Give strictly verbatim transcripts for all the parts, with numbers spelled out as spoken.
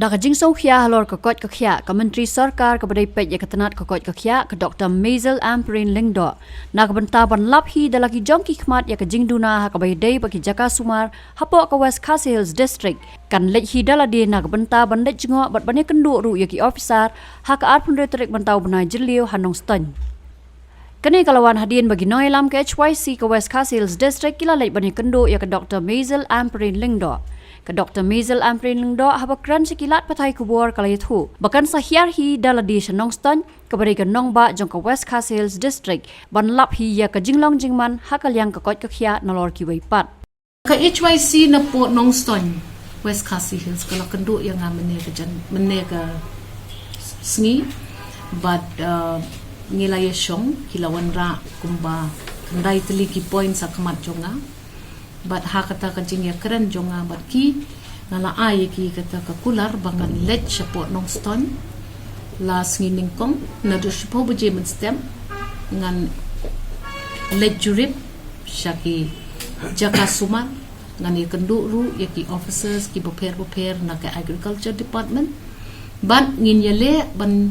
Ha ka jingsngewkhia halor ka koit ka khiah, ka Myntri Sorkar kaba dei peit ïa ka tnat ka koit ka khiah, ka Doktor Maisel Ampareen Lyngdoh, na ka bynta ban lap hi da la ki jong ki khmat ïa ka jingduna ha kaba ïadei bad ki jaka sumar hapoh ka West Khasi Hills District, kan leit hi da lade na ka bynta ban leit jngoh bad ban ïakynduh ruh ïa ki ophisar ha ka arphew hynriew tarik mynta u bnai Jylliew ha Nongstoiñ. Kane ka la wan hadien ba ki nongïalam ka H Y C ka West Khasi Hills District ki la leit ban ïakynduh ïa ka Doktor Maisel Ampareen Lyngdoh. Ka Doktor Maisel Ampareen Lyngdoh haba kren sha ki lad pathai khubor ka la ïathuh ba kan sa hiar hi da lade sha Nongstoiñ, kaba dei ka nongbah jong ka West Khasi Hills District, ban lap hi ïa ka jinglong jingman ha ka liang ka koit ka khiah nalor kiwei pat. Ka H Y C na pdeng Nongstoiñ, West Khasi Hills, ka la kynduh ïa nga mynne ka jan, mynne ka sngi. Bad, uh, ngi la ïashong, ki la wanrah kumba khyndai tylli ki points ha khmat jong nga. Bad ha kata ka jingïakren jong nga bad ki, nga la ai ïa ki kata ka kular ba ngan leit sha pdeng Nongstoiñ la sngi nyngkong, naduh shiphew baje mynstep, ngan leit jurip sha ki jaka sumar, ngan ïakynduh ruh ïa ki officers kiba pher bapher na ka Agriculture Department. Bad ngin ïaleh ban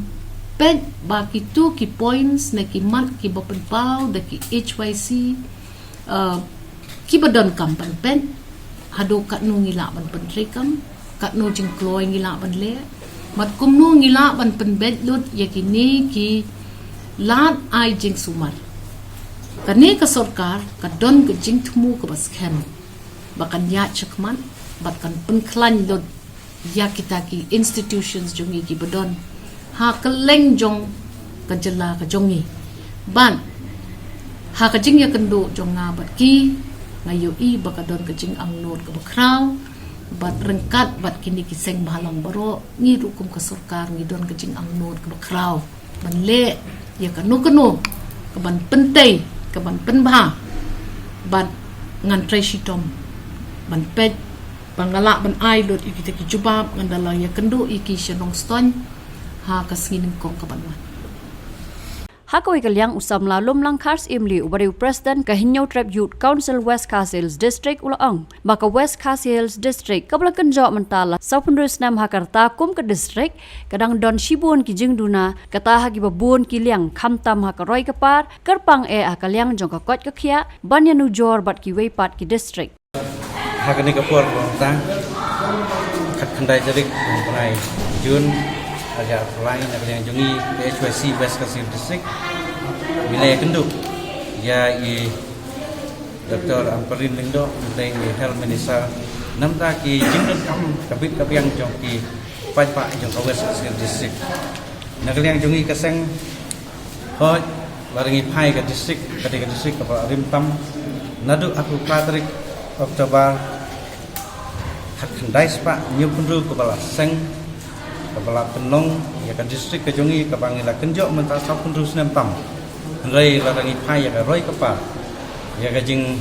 peit ba kito ki points ne ki mat kiba pynpaw da ki H Y C, uh, kiba donkam ban peit, haduh katno ngi lah ban pyntreikam, katno jingkloi ngi lah ban leh, bad kumno ngi lah ban pynbeit lut ïa kine ki lad ai jingsumar. Kane ka sorkar ka don ka jingthmu kaba skhem ba kan ïaid shakhmat bad kan pynkhlaiñ lut ïa kita ki institutions jong ngi kiba don ha kylleng jong ka jylla ka jong ngi. Bad ha ka jingïakynduh jong nga bad ki, nga ïohi ba ka don ka jingangnud kaba khraw, bad ryngkat bad kine ki seng bhalang baroh, ngi ruh kum ka sorkar ngi don ka jingangnud kaba khraw ban leh ïa kano kano kaban pyntei, kaban pynbha. Bad ngan trei shitom ban peit ba nga lah ban ai lut ïa kita ki jubab, ngan da la ïakynduh ïa ki sha Nongstoiñ ha ka sngi nyngkong kaban wan. Ha kawei ka liang, u samla Lumlang Kharsyiem Lee, uba dei u President ka Hynñiewtrep Youth Council West Khasi Hills District, u la ong ba ka West Khasi Hills District kaba la kynjoh mynta la sawphew hynriew snem ha ka rta kum ka district, ka dang don shibun ki jingduna, kata ha kiba bun ki liang, khamtam ha ka roi ka par, kyrpang eh ha ka liang jong ka koit ka khiah, ban ïanujor bad kiwei pat ki district. Ha kane ka por mynta, khatkhyndai tarik u bnai Jun, arhajar arphew lai, na ka liang jong ngi ka H Y C West Khasi Hills District, ngi la ïakynduh ïa i Doktor Ampareen Lyngdoh, mynta i Health Minister, namar ki jingdonkam ka bit ka biang jong ki paidbah jong ka West Khasi Hills District. Na ka liang jong ngi ka seng, hooid, la dang ngi phai ka district, ka dei ka district kaba rim tam, naduh arphew phra tarik October, khatkhyndai spah hynñiewphew hynriew kaba la seng, kaba la pynlong ïa ka district ka jong ngi kaba ngi la kynjoh mynta sawphew hynriew snem tam. Hynrei la dang ngi phai ïa ka roi ka par, ïa ka jing,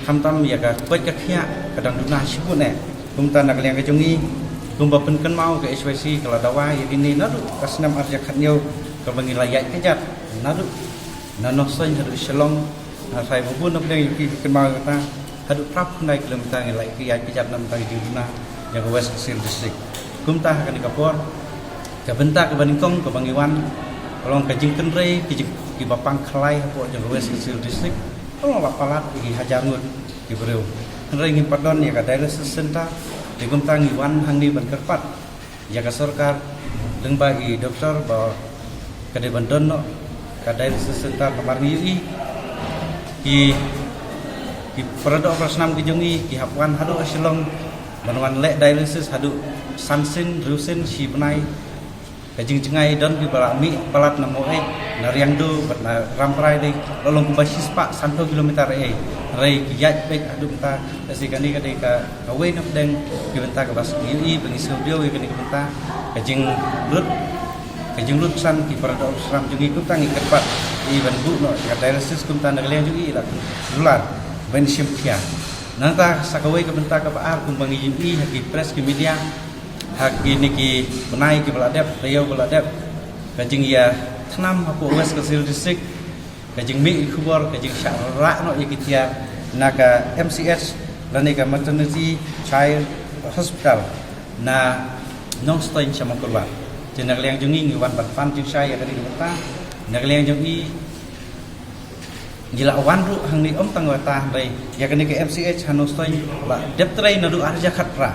khamtam ïa ka koit ka khiah ka dang duna shibun eh. Kumta na ka liang ka jong ngi, kumba pynkynmaw ka H Y C ka la dawa ïa kine naduh ka snem arhajar khathynñiew kaba ngi la ïaid kjat naduh na Nongstoiñ haduh Shillong, na Saibabun na pdeng ïa ki kynmaw kata, haduh phra phew khyndai kilometer ngi la ïaid kjat na bynta ka jingduna ïa ka West Khasi Hills District. Kumta ha kane ka por, ka bynta kaba nyngkong kaba ngi wan, ka long ka jingkynrei ki jing, kiba pang khlaiñ hapoh jong ka West Khasi Hills District, ka long la palat ïa ki hajar ngut ki briew. Hynrei ngim pat don ïa ka dialysis center, te kumta ngi wan hangne ban kyrpad ïa ka sorkar lyngba i doktor ba ka dei ban don noh ka dialysis center namar ngi ïohi ki, ki para doh para snam ki jong ngi ki hap wan haduh ha Shillong ban wan leh dialysis haduh san sien, hynriew sien, shi bnai. Ka jingjngai don kiba la mih palat na Maweit, na Riangdo bad na Ramprai, dei la long kumba shispah sanphew kilometer eh. Hynrei ki ïaid beit haduh mynta. Te shi kane ka dei ka, kawei na pdeng ki bynta kaba ngi ïohi ba ngi sngewdiaw ïa kane ka bynta, ka jinglut, ka jinglut san ki para doh para snam jong ngi. Kumta ngi kyrpad ïa i ban buh noh ka dialysis, kumta na ka liang jong ngi la kular ban shim khia. Nangta sa kawei ka bynta kaba ar kumba ngi ïohi ha ki press ki media, ha kine ki bnai kiba la dep, taïew ba la dep, ka jingïathnam hapoh West Khasi Hills District, ka jingmih ki khubor, ka jingshah rah noh ïa ki tiar na ka M C H lane ka Maternity Child Hospital na Nongstoiñ sha Mawkyrwat. Te na ka liang jong ngi ngi wan ban pan jingshai ïa kane ka bynta. Na ka liang jong ngi ngi la wan ruh hangne ym tang kata hynrei ïa kane ka M C H ha Nongstoiñ la dep trei naduh ar hajar khatphra.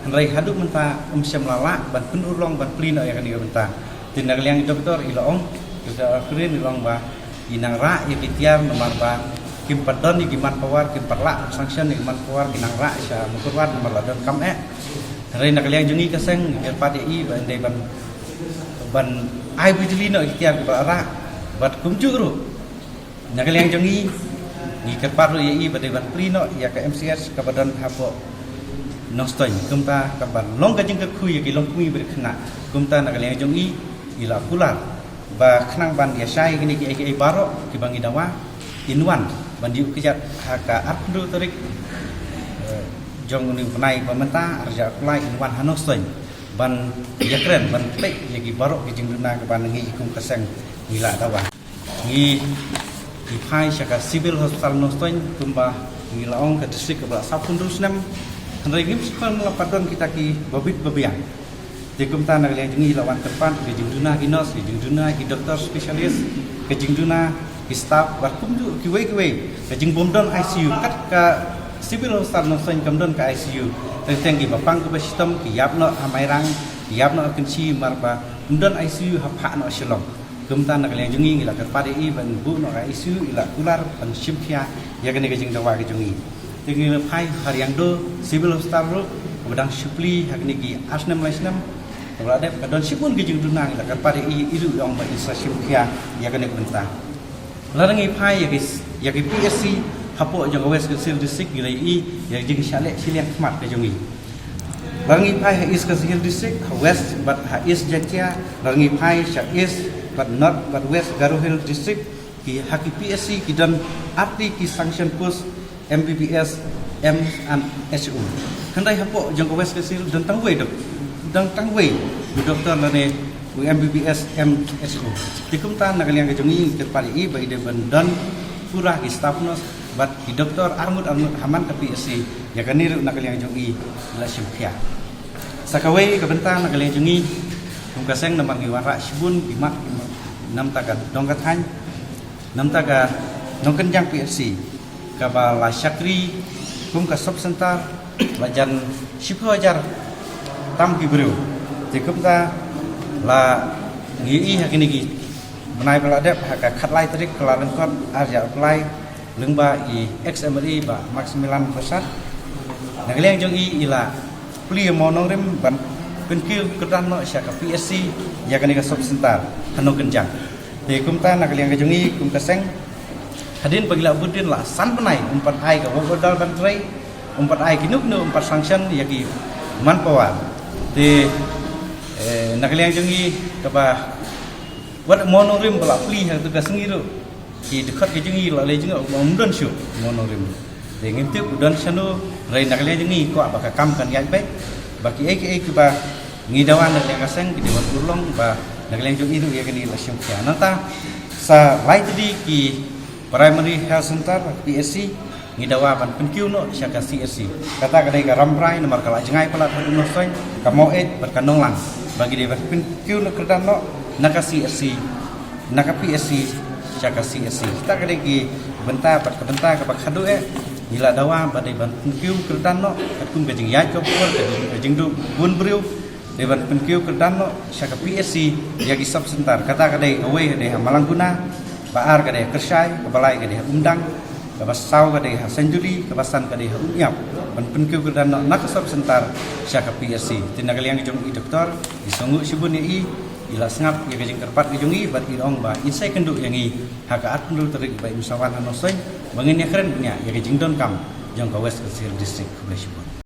Hynrei haduh mynta ym shym la lah ban pynurlong ban plie noh ïa kane ka bynta. Te na ka liang doktor i la ong, doktor Afrin i la ong ba i nang rah ïa ki tiar namar ba kim pat don ïa ki manpower, kim pat lah sanction ïa ki manpower, ki nang rah sha Mawkyrwat namar la don kam eh. Hynrei na ka liang jong ngi ka seng ngi kyrpad ïa i ba yn dei ban, ban ai bujli noh ïa ki tiar kiba la rah. Bad kumjuh ruh na ka liang jong ngi ngi kyrpad ruh ïa i ba dei ban plie noh ïa ka M C H kaba don hapoh Nongstoiñ, kumta kaban long ka jingkyrkhu ïa ki longkmie bad khynnah. Kumta na ka liang jong ngi i la kular ba khnang ban ïa shai kine kiei kiei baroh kiba ngi dawa, in wan ban ïuh kjat ha ka arphew tarik, eh, jong une u bnai ba mynta, ar hajar arphew lai, in wan ha Nongstoiñ ban ïakren, ban peit ïa ki baroh ki jingduna kiba ngi kum ka seng ngi la dawa. Ngi, ngi phai sha ka Civil Hospital Nongstoiñ, kumba ngi la ong, ka district kaba la sawphew hynriew snem. Hynrei ngim shym la pat don kita kiba bit ba biang. Te kumta na ka liang jong ngi la wan kyrpad ka jingduna ki nurse, ka jingduna ki doctor specialist, ka jingduna ki staff bad kumjuh kiwei kiwei. Ka jingbym don I C U, kat ka Civil Hospital Nongstoiñ kam don ka I C U. Teng teng kiba pang kiba shitom ki ïap noh ha Mairang, ki ïap noh ha Kynshi, namar ba ym don I C U hapoh noh Shillong. Kumta na ka liang jong ngi ngi la kyrpad ïa i ban buh noh ka I C U, i la kular ban shim khia ïa kane ka jingdawa ka jong ngi. Te ngi la phai ha Riangdo Civil Hospital ruh, kaba dang shu plie ha kine ki ar snem lai snem, kaba la dep ka don shibun ki jingduna, ngi la kyrpad ïa i, i ruh i ong ba i sa shim khia ïa kane ka bynta. Lada ngi phai ïa ki, ïa ki P S C hapoh jong ka West Khasi Hills District, ngi la ïohi ïa ka jingshah leh shiliang khmat ka jong ngi. Lada ngi phai ha East Khasi Hills District, ha West bad ha East Jaintia, lada ngi phai sha East bad North bad West Garo Hills District, ki ha ki P S C ki don artylli ki sanction post M B B S, M and H O. Hynrei hapoh jong ka West Khasi Hills don tang wei dok, don tang wei u doktor lane u M B B S, M H O. Te kumta na ka liang ka jong ngi ngi kyrpad ïa i ba i dei ban don pura ki staff nurse bad ki doktor arngut arngut ha man ka P S C, ïa kane ruh na ka liang jong i la shim khia. Sa kawei ka bynta na ka liang jong ngi kum ka seng namar ngi wanrah shibun ki mat, ki mat namar ka dong ka thaiñ, namar ka Nongkynjang P S C kaba la shakri kum ka sub center, la jan shiphew hajar tam ki briew. Te kumta la ngi ïohi ha kine ki bnai ba la dep, ha ka khatlai tarik Kyllalyngkot ar hajar arphew lai, lyngba i ex M L A Bah Maximilian Prasad, na ka liang jong i i la plie mawnongrim ban pynkiew kyrdan noh sha ka P S C ïa kane ka sub center ha Nongkynjang. Te kumta na ka liang ka jong i kum ka seng, hadien ba ngi la bud dien la san bnai ym pat ai ka work order ban trei, ym pat ai kino kino, ym pat sanction ïa ki manpower. Te, eh, na ka liang jong i kaba wat mawnongrim ba la plie ha katu ka sngi ruh, ki dkhot ki jong i la leh jong i ba ym don shuh mawnongrim. Te ngim tip u don shano, hynrei na ka liang jong ngi kwah ba ka kam kan ïaid beit, ba kiei kiei kiba ngi dawa na ka liang ka seng ki dei ban urlong, ba na ka liang jong i ruh ïa kane la shim khia. Nangta sa lai tylli ki Primary Health Center, P H C, ngi dawa ban pynkiew noh sha ka C H C. Kata ka dei ka Rambrai namar ka la jngai palat haduh Nongstoiñ, ka Maweit bad ka Nonglang. Ba ngi dei ban pynkiew noh kyrdan noh na ka C H C, na ka P H C sha ka C H C. Kata ka dei ki bynta bad ka bynta kaba khadduh eh, ngi la dawa ba dei ban pynkiew kyrdan noh katkum ka jingïaid khubor, ka jing, ka jingduh bun briew, dei ban pynkiew kyrdan noh sha ka P H C ïa ki sub center. Kata ka dei kawei ka dei ha Malangkuna, ba ar ka dei ha Kyrshai, kaba lai ka dei ha Umdang, kaba saw ka dei ha Sainjuli, kaba san ka dei ha Umïap, ban pynkiew kyrdan noh na ka sub center sha ka P H C. Te na ka liang jong i doktor, i sngewnguh shibun ïa i, i la sngap ïa ka jingkyrpad ka jong i bad i ong ba in sa ïakynduh ïa ngi ha ka arphew tarik ba in sa wan ha Nongstoiñ ba ngin ïakren bniah ïa ka jingdonkam jong ka West Khasi Hills District. Khublei shibun.